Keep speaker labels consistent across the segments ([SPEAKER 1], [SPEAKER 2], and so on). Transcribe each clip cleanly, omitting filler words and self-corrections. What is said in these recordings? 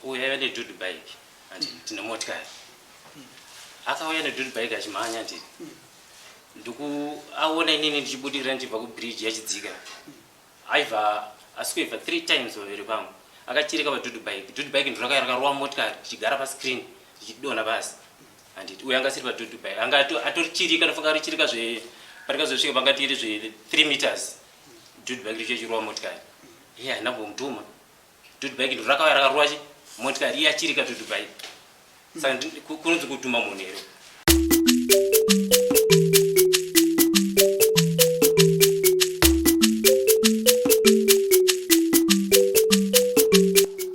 [SPEAKER 1] Uyu aiva nedude bike handiti tine motikari. Akauya nedude bike achimhanya handiti. Ndikuaona inini ndichibudirira ndichibva kubridge yachidzika. Aibva asweva 3 times pamberi pangu. Akachirika padude bike. Dude bike ndiro rakarova motikari tichigara pascreen tichidonha pasi. Handiti uyu anga asiri padude bike. Anga atorichirika ndofunga arichirika zve parikazosvika pangati iri zve 3 meters. Dude bike richichirova motikari. Iye haina kumbomutuma. Dude bike ndiro rakauya rakarova chi motikari iye achirika dude bike. Saka kunonzi kutuma munhu here?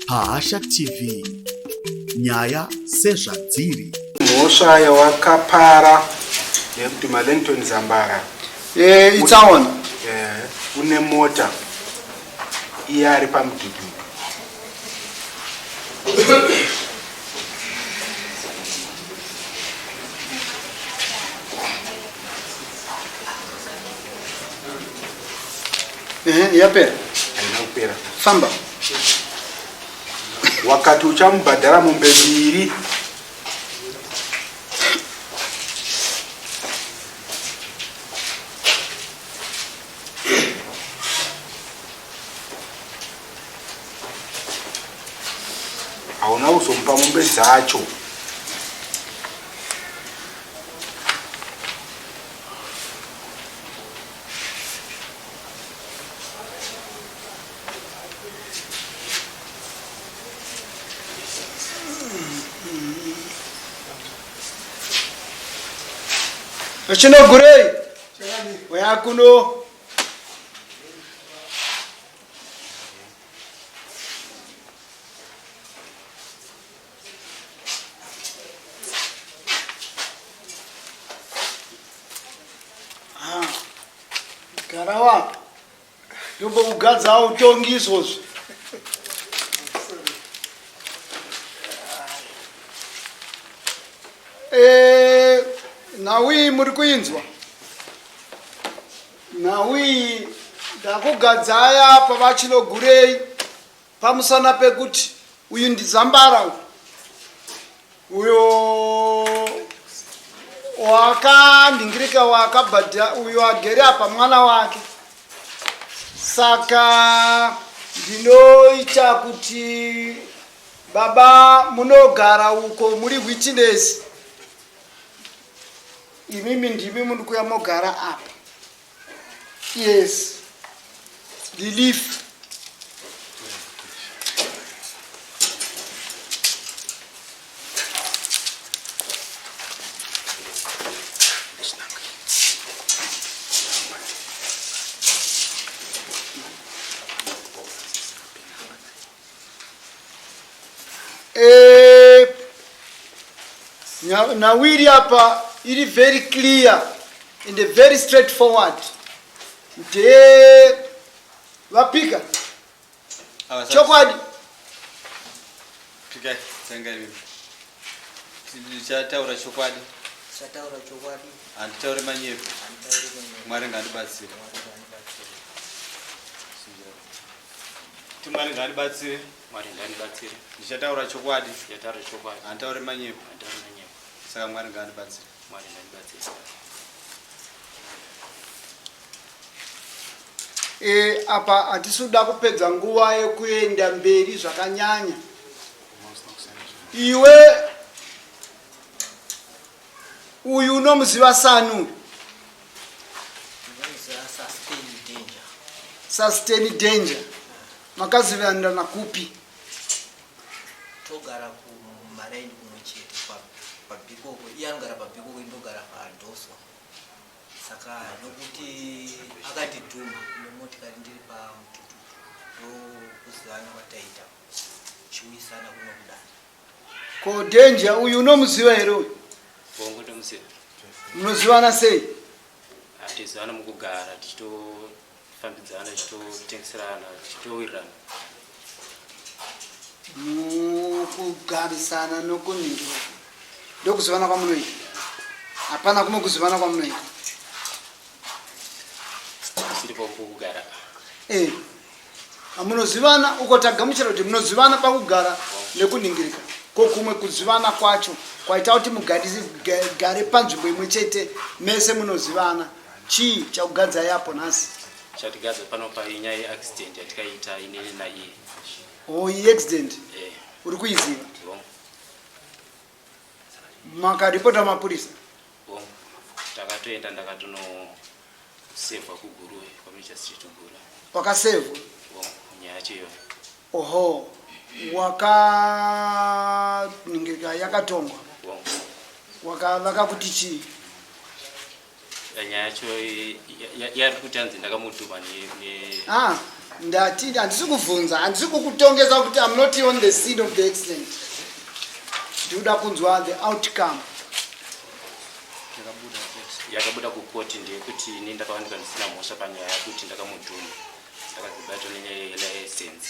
[SPEAKER 2] Pahasha TV nyaya sezvadziri.
[SPEAKER 3] Mhosva yawakapara yekuti Malengton Zambara
[SPEAKER 4] eh, itsaona
[SPEAKER 3] eh, une mota iye ari pamudhudhudhu.
[SPEAKER 4] Ehe, yapera
[SPEAKER 3] Haina kupera.
[SPEAKER 4] Famba.
[SPEAKER 3] Wakati uchamubhadhara mombe mbiri hauna kuzomupa mombe dzacho.
[SPEAKER 4] Chinogurei uya kuno. Ah, gara wapo ndombokugadza utongi izvozvi. Eh, nhau iyi muri kuinzwa? Nhau iyi ndakugadzai apa vachinogurei pamusana pekuti uyu ndizambara uyu uyo wakandingirika wakabhadha uyo agere apa mwana wake saka ndinoita kuti baba munogara uko muri witness imimi ndimi muri kuya mogara apa yes relief Eh, nawiri apa iri very clear and very straight forward nde vapika chokwadi
[SPEAKER 5] pikai tanga imi tichataura chokwadi
[SPEAKER 6] tichataura chokwadi
[SPEAKER 5] handitauri manyepo mwari ngandibatsire Mwari ngaandibatsire.
[SPEAKER 1] Mwari ngaandibatsire.
[SPEAKER 5] Ndichataura chokwadi.
[SPEAKER 1] Ndichataura chokwadi.
[SPEAKER 5] Handitauri manyepo.
[SPEAKER 1] Handitauri manyepo.
[SPEAKER 5] Saka Mwari ngaandibatsire.
[SPEAKER 1] Mwari ngaandibatsire.
[SPEAKER 4] E, apa hatisi kuda kupedza nguva yekuenda mberi zvakanyanya. Iwe uyu unomuziva sani uyu? Sustain danger. Makazivanirana kupi?
[SPEAKER 6] Togara kumaraini kumwe chete pabhikoko. Iye anogara pabhikoko, indogara padhoso. Saka nokuti akandidhuma nemotikari ndiri pamutututu ndokuzivana kwataita chiuyisana kuno kudai.
[SPEAKER 4] Ko danger uyu unomuziva here uyu?
[SPEAKER 1] Bongo ndomuziva.
[SPEAKER 4] Munozivana sei?
[SPEAKER 1] Hatizivana mukugara tichitofambidzana tichitotengeserana tichitowirirana.
[SPEAKER 4] Mukugarisana nokuningira ndokuzivana kwamunoita. Hapana kumwe kuzivana kwamunoita.
[SPEAKER 1] Tiripo kugara.
[SPEAKER 4] Eh. Munozivana uko tagamuchira kuti munozivana pakugara Nekunhingirika ko kumwe kuzivana kwacho kwaita kuti mugare panzvimbo imwe chete mese munozivana chii chakugadzai apo nhasi?
[SPEAKER 1] Chatigadza panopa inyaya yeaccident yatikaita inini naiye.
[SPEAKER 4] O iyi accident
[SPEAKER 1] Eh,
[SPEAKER 4] uri kuiziva?
[SPEAKER 1] Hongu.
[SPEAKER 4] Makaripota mapurisa?
[SPEAKER 1] Hongu, takatoenda, ndakatonosevhwa kuGuruve, kwaMajor Street Guruve.
[SPEAKER 4] Wakasevhwa?
[SPEAKER 1] Hongu, nyaya yacho iyoyo.
[SPEAKER 4] Oho, wakaningirika, yakatongwa?
[SPEAKER 1] Hongu.
[SPEAKER 4] Vakakuti chii?
[SPEAKER 1] Nyaya yacho yari kuti anzi ndakamudhuma
[SPEAKER 4] Ah, ndati handisi kubvunza, handisi kukutongesa kuti I'm not on the scene of the accident. Ndikuda kunzwa the outcome.
[SPEAKER 5] Yakabuda koti.
[SPEAKER 1] Yakabuda kukoti ndeyekuti ini ndakawanikwa ndisina mhosva panyaya yekuti ndakamudhuma. Ndakazobatwa nenyaya yelicense.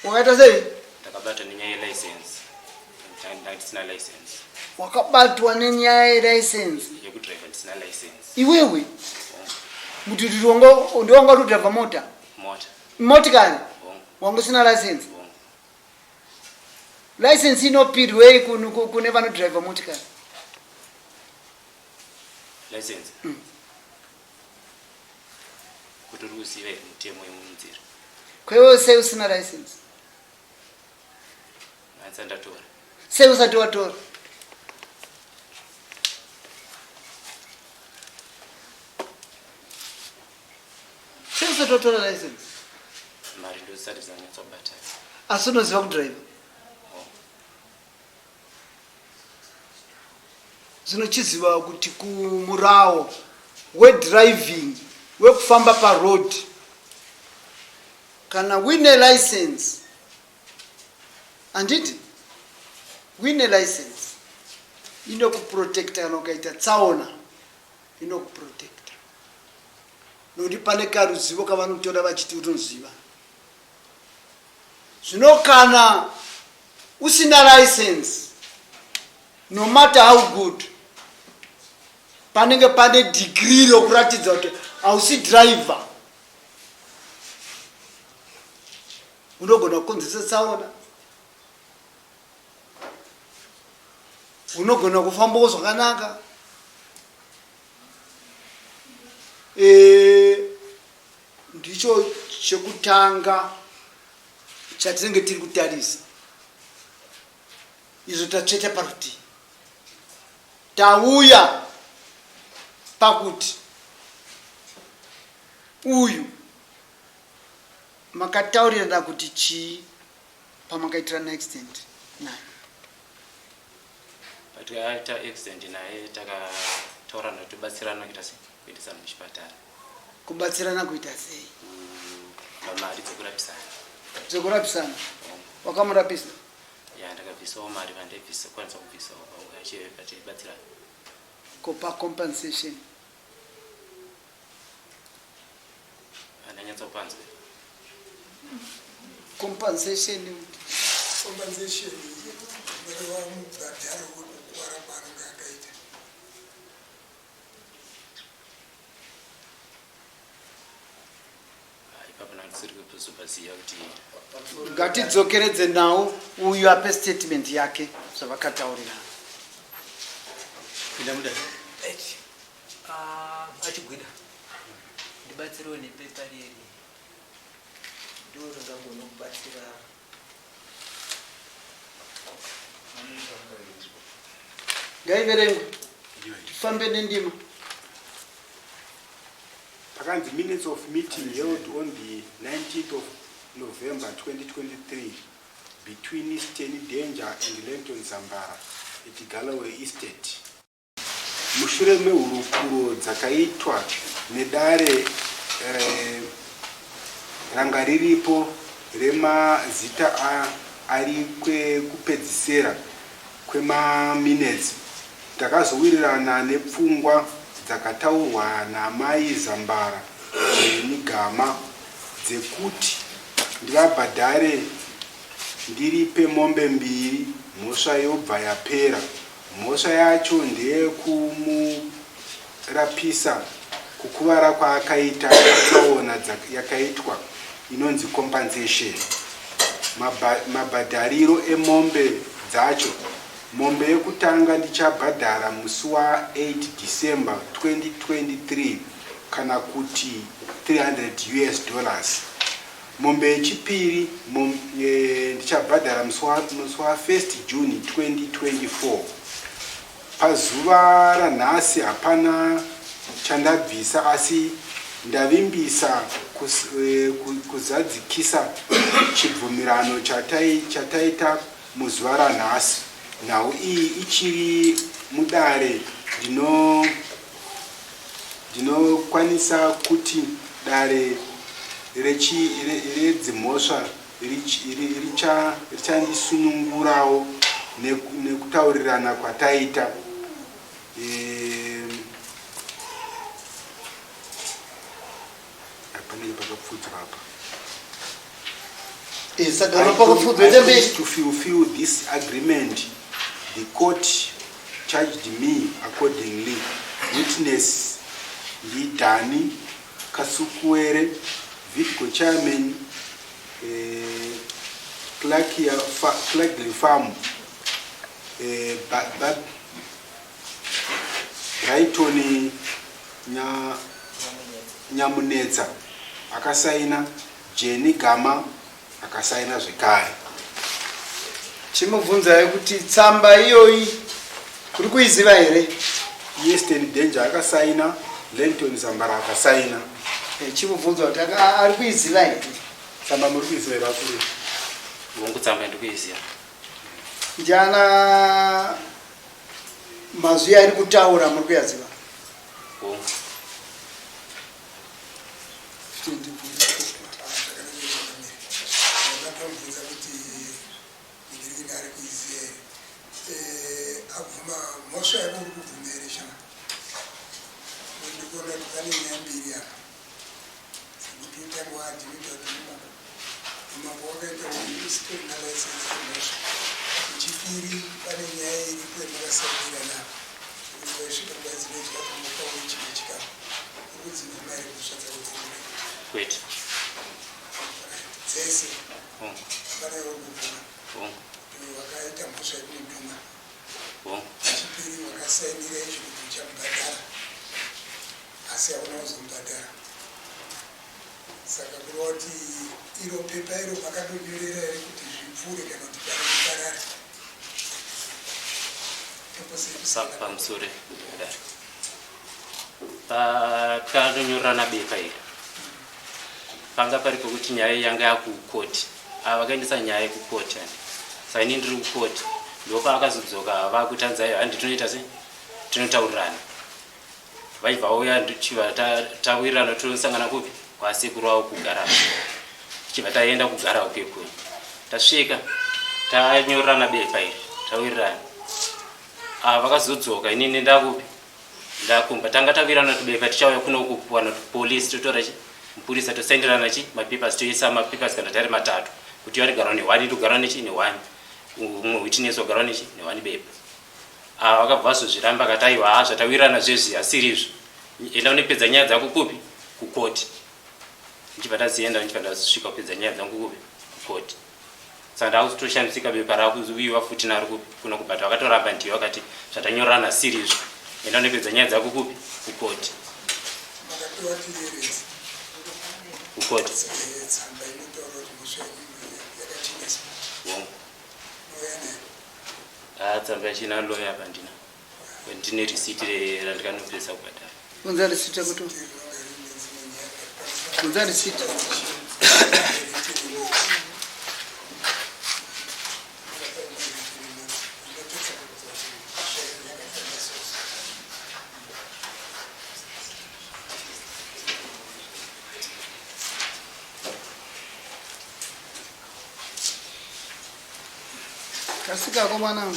[SPEAKER 4] Wakaita sei?
[SPEAKER 1] Ndakabatwa nenyaya yelicense, ndanga ndisina license.
[SPEAKER 4] Wakabatwa nenyaya yelicense?
[SPEAKER 1] Yekudriver ndisina license.
[SPEAKER 4] Iwewe?
[SPEAKER 1] Hongu.
[SPEAKER 4] Mudhudhudhu ndiwanga uri kudhraivha mota?
[SPEAKER 1] Mota.
[SPEAKER 4] Motikari?
[SPEAKER 1] Hongu.
[SPEAKER 4] Wanga usina license?
[SPEAKER 1] Hongu.
[SPEAKER 4] License inopirwei kune vanodhiraivha motikari?
[SPEAKER 1] License kuti uri kuziva here mutemo yemunzira.
[SPEAKER 4] Kwewe sei usina license?
[SPEAKER 1] Handisati ndatora.
[SPEAKER 4] Sei usati watora? Sei usati watora license?
[SPEAKER 1] Mari ndozisati dzanyatsobata.
[SPEAKER 4] Asi unoziva kudhiraivha?
[SPEAKER 1] Hongu.
[SPEAKER 4] Zvinochiziva kuti kumurawo wedriving, wekufamba paroad, kana uine license, handiti uine license inokuprotecta kana ukaita tsaona, inokuprotecta nokuti pane karuzivo kavanotora vachiti unoziva. Zvino kana usina license, no matter how good, panenge pane degree rokuratidza kuti hausi driver, unogona kukonzesa tsaona, unogona kufambawo zvakanaka. Ndicho chekutanga chatinenge tiri kutarisa. Izvo tatsveta parutivi, tauya pakuti uyu makataurirana kuti chii pamakaitirana accident naye?
[SPEAKER 1] Patikaita accident naye takataurana kuti tibatsirana kuita sei, kuendesana muchipatara.
[SPEAKER 4] Kubatsirana kuita sei?
[SPEAKER 1] Pamari dzekurapisana.
[SPEAKER 4] Dzekurapisana?
[SPEAKER 1] Hongu.
[SPEAKER 4] Wakamurapisa?
[SPEAKER 1] Ya, ndakabvisawo mari pandaibvisa, kwanisa kubvisawo panguva yacho pataibatsirana.
[SPEAKER 4] Kupa compensation?
[SPEAKER 1] Handanyatsopanzwe.
[SPEAKER 4] Compensation.
[SPEAKER 7] Compensation unoreva mubhadharo wekukuvara kwaanenge akaita.
[SPEAKER 1] Ipapo ndandisiri kuzopaziva kuti
[SPEAKER 4] Ngatidzokeredze nhau, uyu ape statement yake zvavakataurirana.
[SPEAKER 5] Pinda mudare.
[SPEAKER 6] Right. Ah, achigwida ndibatsirewo nepepa reri, ndo ringagona kubatsira.
[SPEAKER 4] Ngaiverengwe, tifambe nendima.
[SPEAKER 3] Pakanzi minutes of meeting held on the 19th of November 2023 between Steny Danger and Lenton Zambara at Galloway Estate. Mushure mehurukuro dzakaitwa nedare ranga riripo remazita ari kwekupedzisera kwemaminutes, takazowirirana nepfungwa dzakataurwa namai Zambara Jenigama dzekuti ndivabhadhare ndiripe mombe mbiri, mhosva yobva yapera. Mhosva yacho ndeyekumurapisa kukuvara kwaakaita patsaona yakaitwa, inonzi compensation. Mabhadhariro emombe dzacho Mombe yekutanga ndichabhadhara musi wa 8 December 2023 kana kuti 300 us dollars. Mombe yechipiri mom, e, ndichabhadhara musi wa 1st June 2024. Pazuva ranhasi hapana chandabvisa asi ndavimbisa eh, kuzadzikisa chibvumirano chataita muzuva ranhasi. Nhau iyi ichiri mudare ndinokwanisa kuti dare redzimhosva richandisunungurawo nekutaurirana kwataita. Panenge pakapfuudzwa apa.
[SPEAKER 4] Eh, saka pakapfuudzwa ita mberi.
[SPEAKER 3] To fulfill this agreement, the court charged me accordingly. Witness ndiDani Kasukuwere, Vidco chairman, eh, Clarkley Farm, eh, Brighton Nya, Nyamunetsa akasaina, Jenny Gama akasaina zvekare.
[SPEAKER 4] Chimubvunzai kuti tsamba iyoyi uri kuiziva here?
[SPEAKER 3] Eastern Danger akasaina, Lenton Zambara akasaina.
[SPEAKER 4] Eh, chimubvunza kuti ari kuiziva here?
[SPEAKER 3] Tsamba muri kuiziva here akuru?
[SPEAKER 1] Hongu, tsamba ndikuiziva.
[SPEAKER 4] Ndiana mazwi ari kutaura muri kuyaziva?
[SPEAKER 1] Hongu.
[SPEAKER 7] Ndakabvunza kuti ndiri ari kuiziva here. Eh, abvuma mhosva yako uri kubvuma here shama? Ndikuona kuti pane nyaya mbiri apa. Sekuti utanga waadhimita kuti umambo wakaita kuti usitorina license yemhosva. Chipiri pane nyaya iripo yamakasainirana apa. Kuti waisvika nguva dzinoidya pamukawo chimwe chikamu. Uri kudzibvuma here mhosva dzako dzemune?
[SPEAKER 1] Kwete.
[SPEAKER 7] Dzese.
[SPEAKER 1] Hongu.
[SPEAKER 7] Hapana yauri kubvuma.
[SPEAKER 1] Hongu.
[SPEAKER 7] Kuti wakaita mhosva yekunodhuma.
[SPEAKER 1] Hongu.
[SPEAKER 7] Chipiri wakasainira izvi kuti uchamubhadhara. Asi hauna kuzomubhadhara. Saka kureva kuti iro pepa iro makatonyorera here kuti zvipfuure kana kuti dare riparare?
[SPEAKER 1] Pamusoro dare. Patanonyorerana bepa iri panga pari pekuti nyaya yanga yakukoti ava vakaendesa nyaya yekukoti ani saka ini ndiri kukoti ndopaakazodzoka vakutanzi aiwa handi tinoita se tinotaurirana vaibva vauya ndichibva tawirirana tosangana kupi kwasekuru wavo kugara tichibva taenda kugara kwekuya tasvika tanyorerana bepa iri tawirirana ava vakazodzoka inini ndakupi ndakumba tanga tawirirana tubepa tichauya kuno kuwana polisi totora chi mupurisa tosenderana chi mapapers toisa mapapers kana tari matatu kuti vanogara nehwani togara nechi nehwani umwe witness ogara nechi nehwani bepa Ava vakabva vazozviramba akati aiwa haa zvatawirirana zvezvi asiri izvo enda unopedza nyaya dzako kupi kukoti ndichibva ndazienda ndichibva ndasvika kupedza nyaya dzangu kupi kukoti saka ndakutoshamisika bepa rakuuyiwa futi naro kupi kuno kubhata vakatoramba ndiyo vakati zvatanyorerana asiri izvo enda unopedza nyaya dzako kupi kukoti kukoti hongu Ah, tsamba yachina lawyer apa ndina. Ndine receipt randikanopesa kubhadhara.
[SPEAKER 4] Unza receipt yako tu. Unza receipt. Kasika komana.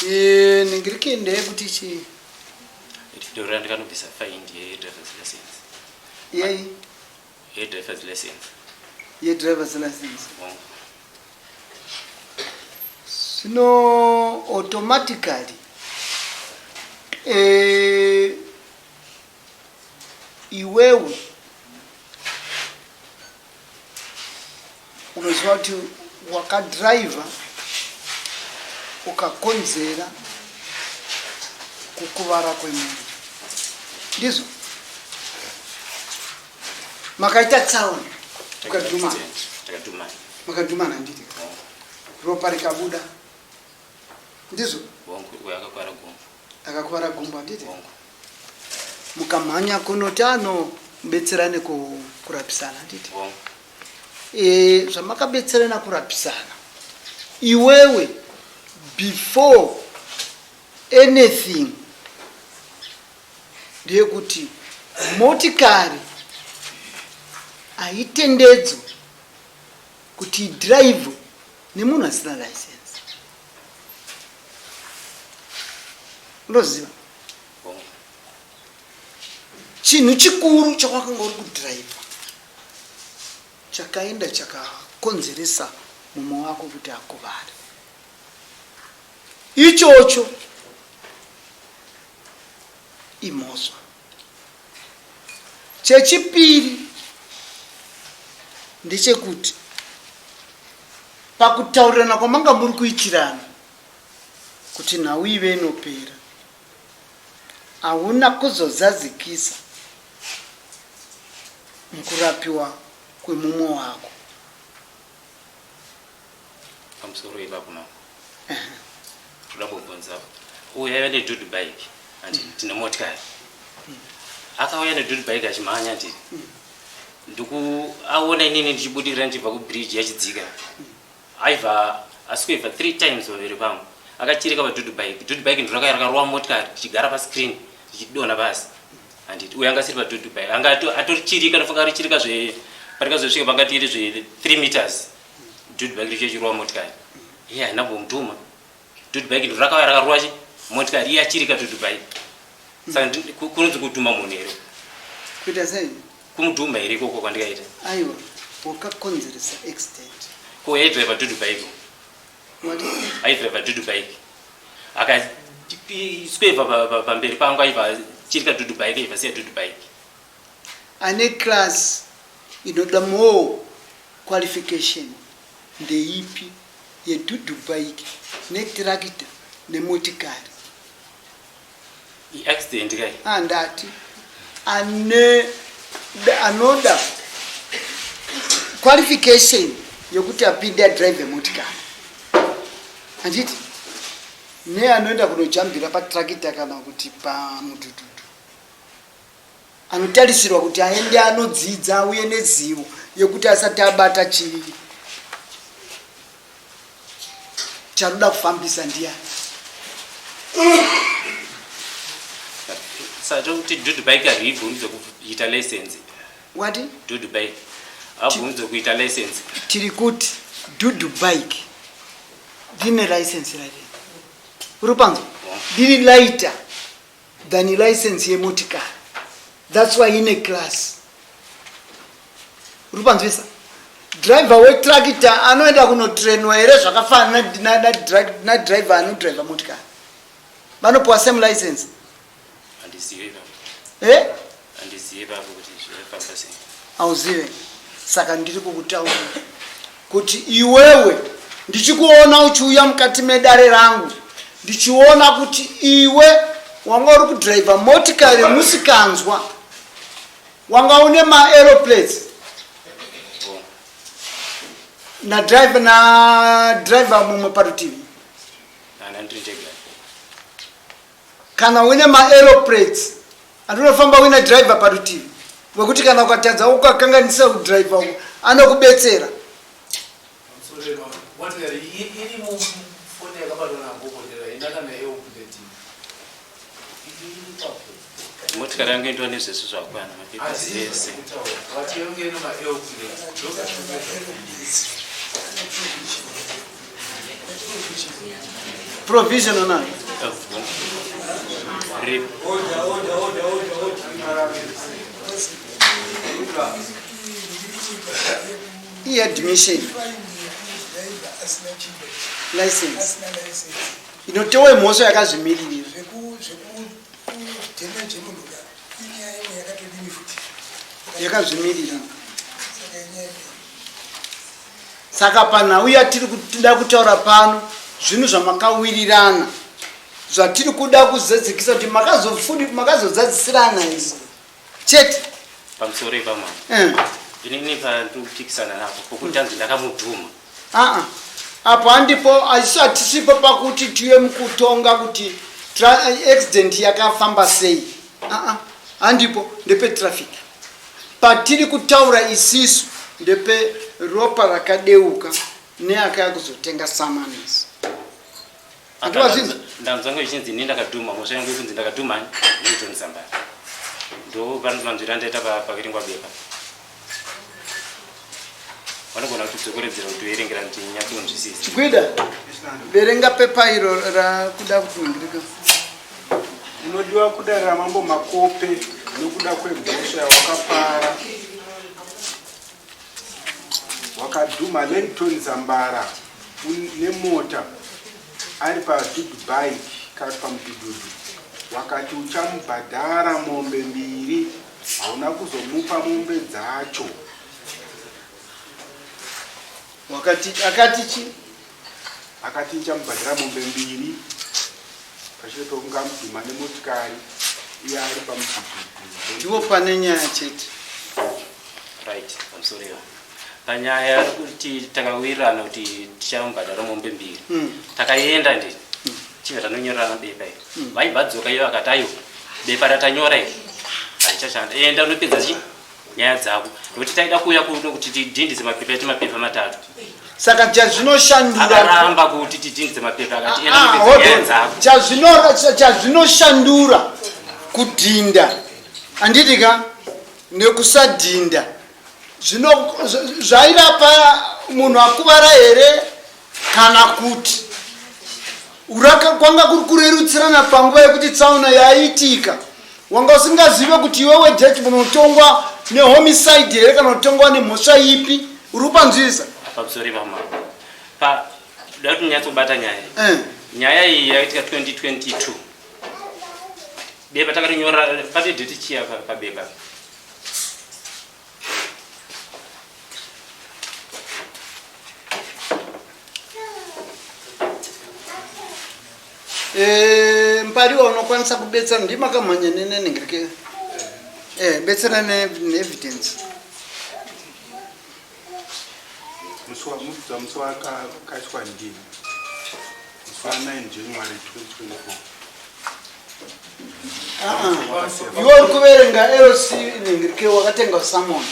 [SPEAKER 4] Eh, ningiriki ndeyekuti chii?
[SPEAKER 1] Ndorora ndikanobvisa fine yedriver's license.
[SPEAKER 4] Yei?
[SPEAKER 1] Yedriver's license.
[SPEAKER 4] Yedriver's license.
[SPEAKER 1] Hongu.
[SPEAKER 4] Zvino automatically eh, iwewe unoziva kuti wakadhiraivha ukakonzera kukuvara kwemunhu ndizvo makaita tsaona ukadhumana
[SPEAKER 1] Takadhumana.
[SPEAKER 4] Makadhumana handiti? Ropa rikabuda ndizvo?
[SPEAKER 1] Hongu, uyo akakuvara gumbo.
[SPEAKER 4] Akakuvara gumbo handiti?
[SPEAKER 1] Hongu.
[SPEAKER 4] Mukamhanya kunoti anobetserane kurapisana handiti?
[SPEAKER 1] Hongu.
[SPEAKER 4] E, zvamakabetserana kurapisana iwewe before anything ndeyekuti motikari haitendedzwe kuti idhiraivhwe nemunhu asina license unoziva chinhu chikuru chawakanga uri kudhiraivha chakaenda chakakonzeresa mumwe wako kuti akuvare ichocho imhosva Chechipiri ndechekuti pakutaurirana kwamanga muri kuitirana kuti nhau ive inopera, hauna kuzozadzikisa mukurapiwa kwemumwe wako.
[SPEAKER 1] Pamusoro ipapo mama, toda kubvunza uyu aiva nedude bike andi tine motikari akauya nedude bike achimhanya ndiri ndikuaona inini ndichibudirira ndichibva kubridge yachidzika aibva asweva three times pamberi pangu akachirika padude bike. Dude bike ndoraka rakarova motikari tichigara pascreen tichidonha pasi handiti? Uyu anga asiri padude bike, anga atorichirika, anofunga arichirika zve parikazosvika pangati iri zve 3 meters, dude bike richichirova motikari. Iye haina kumbomutuma. Dude bike ndo rakauya rakarova chi motikari, iye achirika dude bike. Saka kunonzi kudhuma munhu here?
[SPEAKER 4] Kuita sei?
[SPEAKER 1] Kumudhuma here ikoko kwandikaita?
[SPEAKER 4] Aiwa, wakakonzeresa accident.
[SPEAKER 1] Ko yaidriva dude bike?
[SPEAKER 4] Wati?
[SPEAKER 1] Aidriva dude bike, akasweva pamberi pangu, aibva chirika dude bike, aibva siya dude bike.
[SPEAKER 4] Ane class inoda more qualification ndeipi, yedhudhu bike netirakita nemotikari?
[SPEAKER 1] Iaccident kai.
[SPEAKER 4] Ah, ndati ane anoda qualification yokuti apinde adrive motikari handiti, neanoenda kunojambira patrakita kana kuti pamudhudhudhu, anotarisirwa kuti aende anodzidza uye nezivo yekuti asati abata chii chanoda kufambisa ndiyani?
[SPEAKER 1] Saka tokuti dude bike haribvumidzwe kuita license?
[SPEAKER 4] Wati?
[SPEAKER 1] Dude bike abvumidzwe kuita license?
[SPEAKER 4] Tiri kuti dhudhu bike rine license rari uri panzwa, riri lighter than license yemotikari. That's why ine class. Uri panzwisa? Driver wetractor anoenda kunotrenwa here zvakafanana nadriver anodriver motikari? Vanopiwa same license?
[SPEAKER 1] Handizive ipapo.
[SPEAKER 4] Eh?
[SPEAKER 1] Handizive ipapo kuti zvifamba sei.
[SPEAKER 4] Hauzive. Saka ndiri kukutaurira kuti iwewe, ndichikuona uchiuya mukati medare rangu, ndichiona kuti iwe wanga uri kudhiraivha motikari yemusikanzwa, wanga une maaeroplates nadriver nadriver mumwe parutivi.
[SPEAKER 1] Hana, ndiri ndega.
[SPEAKER 4] Kana uine maaeroplates, andinofamba uine driver parutivi wekuti kana ukatadza, ukakanganisa kudhiraivha uku, anokubetsera.
[SPEAKER 8] Motikari iri mufoni yakabatwa nagogotera ina kana L plate iri papo.
[SPEAKER 1] Motikari yangu inoitwa nezvesu zvakwana, mapapers ese.
[SPEAKER 8] Vati yonge ine ma L plate.
[SPEAKER 4] Provisional nayo.
[SPEAKER 1] Rip.
[SPEAKER 4] I-admission license inotewa imhosva yakazvimiririra. Yakazvimiririra. Saka panhau yatiri kuda kutaura pano, zvinhu zvamakawirirana zvatiri kuda kuzadzikisa kuti makazozadzisirana izvi chete.
[SPEAKER 1] Pamusoro ipamama. Inini pandiri kupikisana napo pokuti anzi ndakamudhuma.
[SPEAKER 4] Aa, apo handipo, asi hatisipo pakuti tive mukutonga kuti accident yakafamba sei. Aa, handipo, ndepetraffic. Patiri kutaura isisu ndepe ropa rakadeuka neakaya kuzotenga samanis. Handiwazvinzwa?
[SPEAKER 1] Ndanzwa ngechinzi ini ndakadhuma, mhosva yangu yekunzi ndakadhuma Newton Zambara. Ndo manzwiro andaita paverengwa bepa. Vanogona kutidzokoredzera kuti verengera kuti nyatsonzwisisa.
[SPEAKER 4] Chigwida, verenga pepa iro rakuda kutunhingirika.
[SPEAKER 3] Unodiwa kudare raMambo Makope nokuda kwemhosva yawakapara. Wakadhumha Langton Zambara nemota ari padhudhu bike kana kuti pamudhudhudhu. Wakati uchamubhadhara mombe mbiri, hauna kuzomupa mombe dzacho.
[SPEAKER 4] Wakati akati chi?
[SPEAKER 3] Akati ndichamubhadhara mombe mbiri pashure pekunge amudhuma nemotikari iye ari pamudhudhudhu.
[SPEAKER 4] Ndipo pane nyaya chete.
[SPEAKER 1] Right, pamusoro iwo. Panyaya kuti takawirirana kuti tichamubhadhara mombe mbiri. Takaenda ndi chibva tanonyorerana bepa iri. Vaibva vadzoka iyo akati aiwa bepa ratanyora iri harichashanda. Enda unopedza chi nyaya dzako. Nokuti taida kuuya kuno kuti tidhindise mapepa etu mapepa matatu.
[SPEAKER 4] Saka chazvinoshandura
[SPEAKER 1] Akaramba kuti tidhindise mapepa akati enda
[SPEAKER 4] Ah,
[SPEAKER 1] unopedza
[SPEAKER 4] hold
[SPEAKER 1] nyaya
[SPEAKER 4] on.
[SPEAKER 1] dzako.
[SPEAKER 4] Chazvinoshandura kudhinda handiti ka nekusadhinda zvino zvairapa munhu akuvara here kana kuti uraka kwanga kuri kurerutsirana panguva yekuti tsaona yaitika wanga usingazive kuti iwewe jaji unotongwa nehomicide here kana kutongwa nemhosva ipi uri kupanzwisa.
[SPEAKER 1] Pamusoro ipamama. Pa da kuti nyatsobata nyaya. Nyaya iyi yakaitika 2022. Bepa takarinyora pane date chiya pabepa.
[SPEAKER 4] Mpariwa unokwanisa kubetsera ndimakamhanya nenenengirike betsera neevidence.
[SPEAKER 3] Musi wakaitwa ndini musi wa 9 January 2024.
[SPEAKER 4] Ah, iwe uri kuverenga LC nengirike wakatenga summon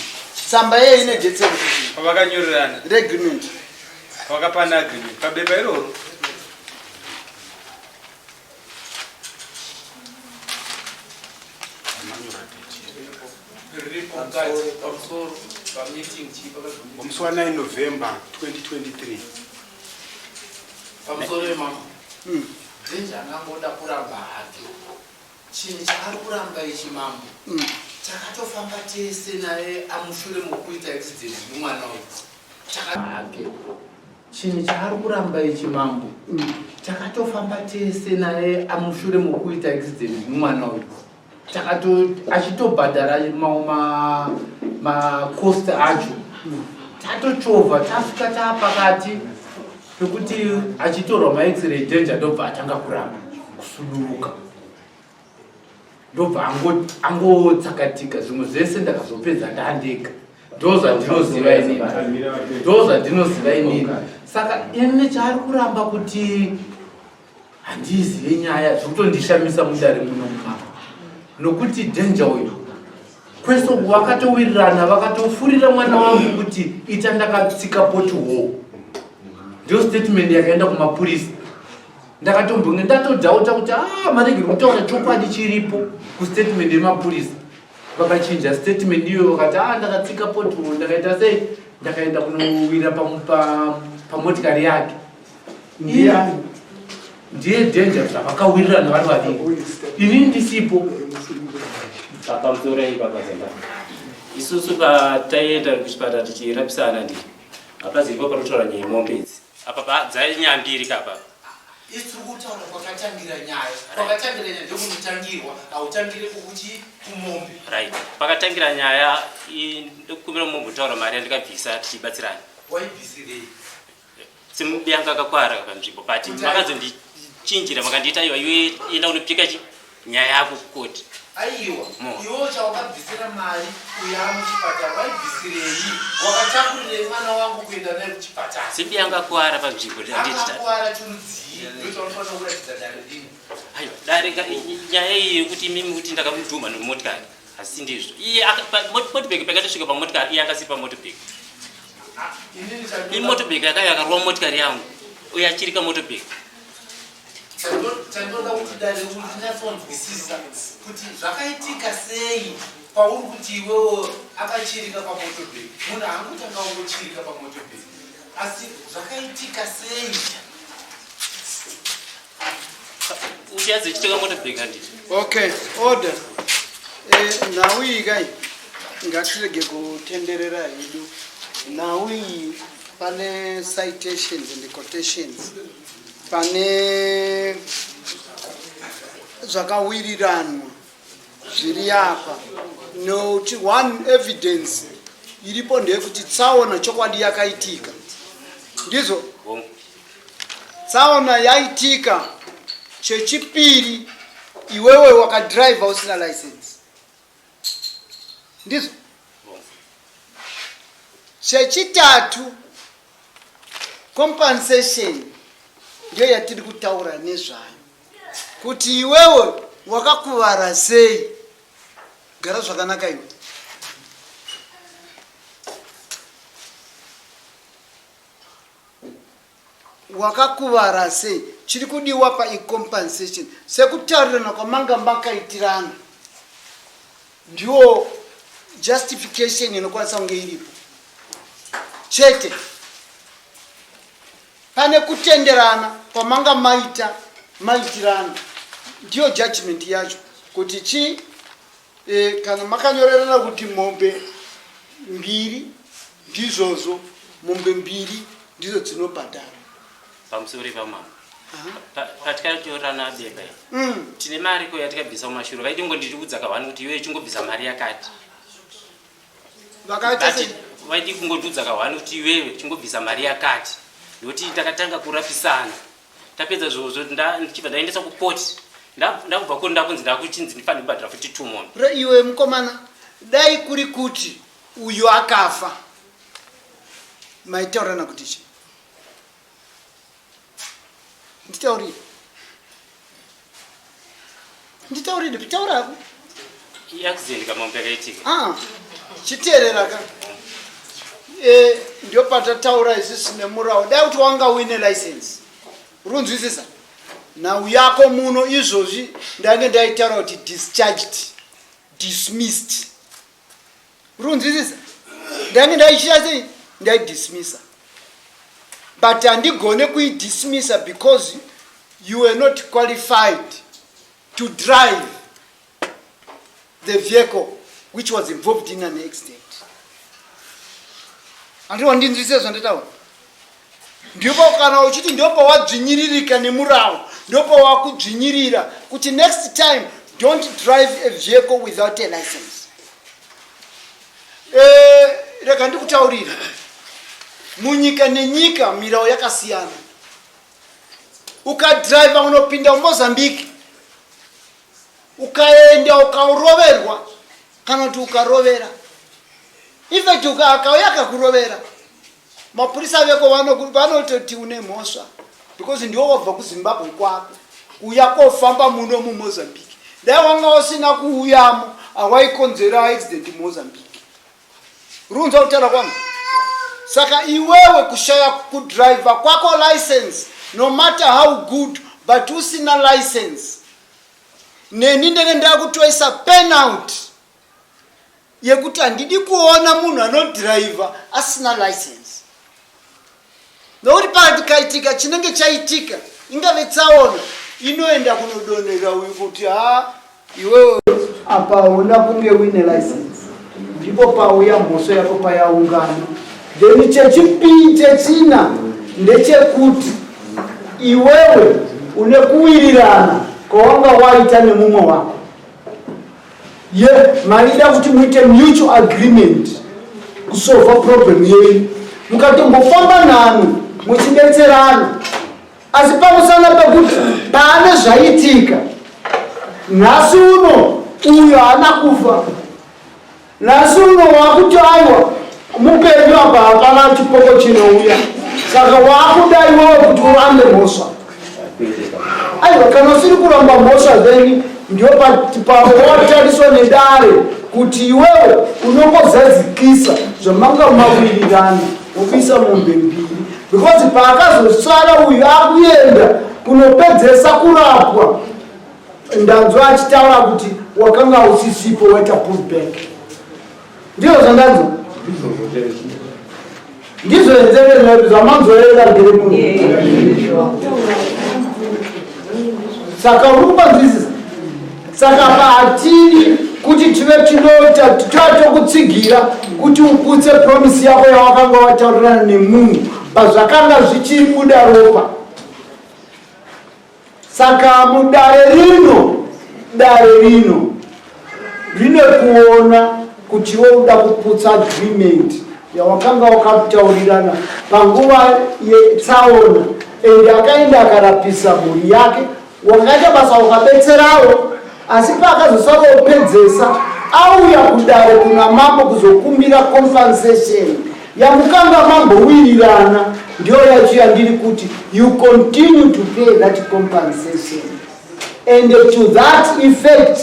[SPEAKER 4] tsamba iye ine date yekuti
[SPEAKER 5] Pavakanyorerana
[SPEAKER 4] reagreement
[SPEAKER 5] pavakapana agreement pabepa iroro.
[SPEAKER 8] Riripo mukati pamusoro pameeting chii pakazvomira.
[SPEAKER 3] Musi wa 9 November 2023.
[SPEAKER 8] Pamusoro yemambo. Danger angangoda kuramba hake. Chinhu chaari kuramba ichi mambo. Takatofamba tese naye amushure mokuita accident nemwana uyu. Hake. Chinhu chaari kuramba ichi mambo. Takatofamba tese naye amushure mokuita accident nemwana uyu. Takato achitobhadhara mamwe macost acho. Tatochovha tasvika taapakati pekuti achitorwa maX-ray, Danger ndobva atanga kuramba kusuduruka, ndobva angotsakatika. Zvimwe zvese ndakazopedza ndandega. Ndo zvandinoziva inini, ndo zvandinoziva inini. Saka ini chaari kuramba kuti handizive nyaya zvekutondishamisa mudare muno mumama, nokuti Danger uyu kwese uku vakatowirirana, vakatofurira mwana wangu kuti ita ndakatsika pothole. Ndio statement yakaenda kumapurisa. Ndakatombonge ndatodhauta kuti a maregeri kutaura chokwadi chiripo kustatement yemapurisa. Vakachinja statement iyoyo, vakati a ndakatsika pothole, ndakaita sei, ndakaenda kunowira pamotikari yake.
[SPEAKER 4] Ndiani?
[SPEAKER 8] Ndiye danger zvavakawirirana vari vaviri. Ini ndisipo.
[SPEAKER 1] Pamusoro ipapa Zamba. Isusu pataienda kuchipatara tichirapisana ndi hapazi ipo panotaura nyaya yemombe idzi. Apa pa dzainyaya mbiri kapa.
[SPEAKER 9] Isu tiri kutaura kwakatangira nyaya. Kwakatangira nyaya ndokunotangirwa, hautangire kukuchi kumombe.
[SPEAKER 1] Right. Pakatangira nyaya ndokumbira mumbotaura mari yandikabvisa tichibatsirana.
[SPEAKER 9] Waibvisirei?
[SPEAKER 1] Simubianga akakwara panzvimbo but makazondichinjira makandiita iwa iwe enda unopika chi nyaya yako kukoti.
[SPEAKER 9] Aiwa, iwewo chawakabvisira mari uya muchipatara waibvisirei? Wakatakurirei mwana wangu kuenda naye kuchipatara?
[SPEAKER 1] Simubianga akwara panzvimbo
[SPEAKER 9] akakwara chirudzii? Ndochaunofanira kuratidza dare rino.
[SPEAKER 1] Aiwa, dare nyaya iyi yekuti imimi kuti ndakamudhuma nemotikari asi ndizvo. Iye motorbike pakatosvika pamotikari iye akasipa motorbike. Imotorbike yakauya yakarova motikari yangu uye achirika motorbike.
[SPEAKER 9] Chandoda kuti dare rinyatsonzwisisa kuti zvakaitika sei pauri kuti iwewo akachirika pamotorbike. Munhu haangotanga ungochirika pamotorbike, asi zvakaitika sei?
[SPEAKER 1] Uchiadze chitika motorbike handiti?
[SPEAKER 4] Okay, order. Nhau iyi kai ngatirege kutenderera hedu. Nhau iyi pane citations and quotations, pane zvakawiriranwa zviri apa. Nokuti one evidence iripo ndeyekuti tsaona chokwadi yakaitika, ndizvo tsaona yaitika. Chechipiri, iwewe wakadhiraivha usina license, ndizvo. Chechitatu, compensation ndiyo yatiri kutaura nezvayo, kuti iwewe wakakuvara sei. Gara zvakanaka iwe. Wakakuvara sei? Chiri kudiwa pacompensation sekutaurirana kwamanga makaitirana, ndiwo justification inokwanisa kunge iripo chete. Pane kutenderana kwamanga maita maitirana, ndiyo judgment yacho kuti chi kana makanyorerana kuti mombe mbiri ndizvozvo, mombe mbiri ndidzo dzinobhadhara.
[SPEAKER 1] Pamusoro ipamama patikatorana bepa tine mari ko yatikabvisa kumashure, vaiti ngondiudza kahwani kuti iwe chingobvisa mari yakati.
[SPEAKER 4] Vakaita sei?
[SPEAKER 1] Vaiti kungondiudza kahwani kuti iwewe chingobvisa mari yakati, nokuti takatanga kurapisana tapedza zvozvo ndichibva ndaendesa kukoti, ndakubva koti ndakunzi ndakuchinzi ndifanire kubhadhara futi 2 mombe.
[SPEAKER 4] Iwe mukomana, dai kuri kuti uyu akafa, maitaurana kuti chi? Nditaurire, nditaurire, taurako.
[SPEAKER 1] Iaccident kamombe yakaitika.
[SPEAKER 4] Chiteerera ka. Ndio patataura isusu nemurawo. Dai kuti wanga uine license, uri kunzwisisa nhau yako muno izvozvi ndange ndaitaura kuti discharged, dismissed. Uri kunzwisisa? Ndange ndaichita sei? Ndaidismissa, but handigone kuidismissa because you were not qualified to drive the vehicle which was involved in an accident. Handiri wandinzwisisa zvandataura? Ndipo kana uchiti ndopawadzvinyiririka nemurawo, ndopawakudzvinyirira kuti next time don't drive a vehicle without a license. Rega ndikutaurire, munyika nenyika mirawo yakasiyana. Ukadhiraivha unopinda muMozambique, ukaenda ukauroverwa kana kuti ukarovera, infact akauya akakurovera, mapurisa veko vanototi une mhosva because ndiwo wabva kuZimbabwe kwako kuuya kofamba muno muMozambique. Dai wanga usina kuuyamo, hawaikonzera accident muMozambique. Runzwa kutaura kwangu? Saka iwewe kushaya kudhiraivha kwako license, no matter how good, but usina license, neni ndenge ndakutoisa penalty yekuti handidi kuona munhu anodhiraivha asina license, nokuti pakaitika chinenge chaitika, ingave tsaona. Inoenda kunodonhera uyu kuti ha iwewe apa hauna kunge uine license, ndipo pauya mhosva yako payaungana. Then chechipii, chechina ndechekuti iwewe une kuwirirana kwawanga waita nemumwe wako ye maida kuti muite mutual agreement kusolva problem yenyu, mukatombofamba nano muchibetserana. Asi pamusana pekuti paane zvaitika nhasi uno, uyo haana kufa, nhasi uno wakuti aiwa, mupenyu apa, hapana chipoko chinouya. Saka waakuda iwewe kuti urambe mhosva. Aiwa, kana usiri kuramba mhosva, then ndio pawatariswa nedare kuti iwewe unongozadzikisa zvamanga mawirirana, wobisa mombe mbiri, because paakazosara uyu akuenda kunopedzesa kurapwa, ndanzwa achitaura kuti wakanga usisipo, waita pull back. Ndizvo zvandanzwa, ndizvo enzeve zvamanzorera ngere munhu. Saka uri kupanzwisisa. Saka pahatidi kuti tive tinoita toatokutsigira kuti uputse promise yako yawakanga wataurirana nemunhu pazvakanga zvichiri buda ropa. Saka mudare rino, dare rino rine kuona kuti iwe uda kuputsa agreement yawakanga wakataurirana panguva yetsaona, ende akaenda akarapisa mhuri yake, wakaita basa, wakabetserawo. Asi paakazosara opedzesa, auya kudare kuna mambo kuzokumbira compensation yamukanga mambowirirana. Ndiyo yacho yandiri kuti you continue to pay that compensation, and to that effect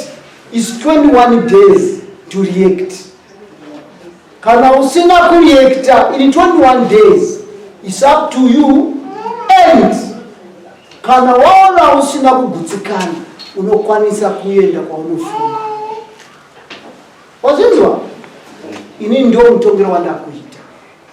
[SPEAKER 4] is 21 days to react. Kana usina kureacta in 21 days, is up to you. And kana waona usina kugutsikana, unokwanisa kuenda kwaunofunga. Wazvinzwa? Ini ndio mutongero wandakuita.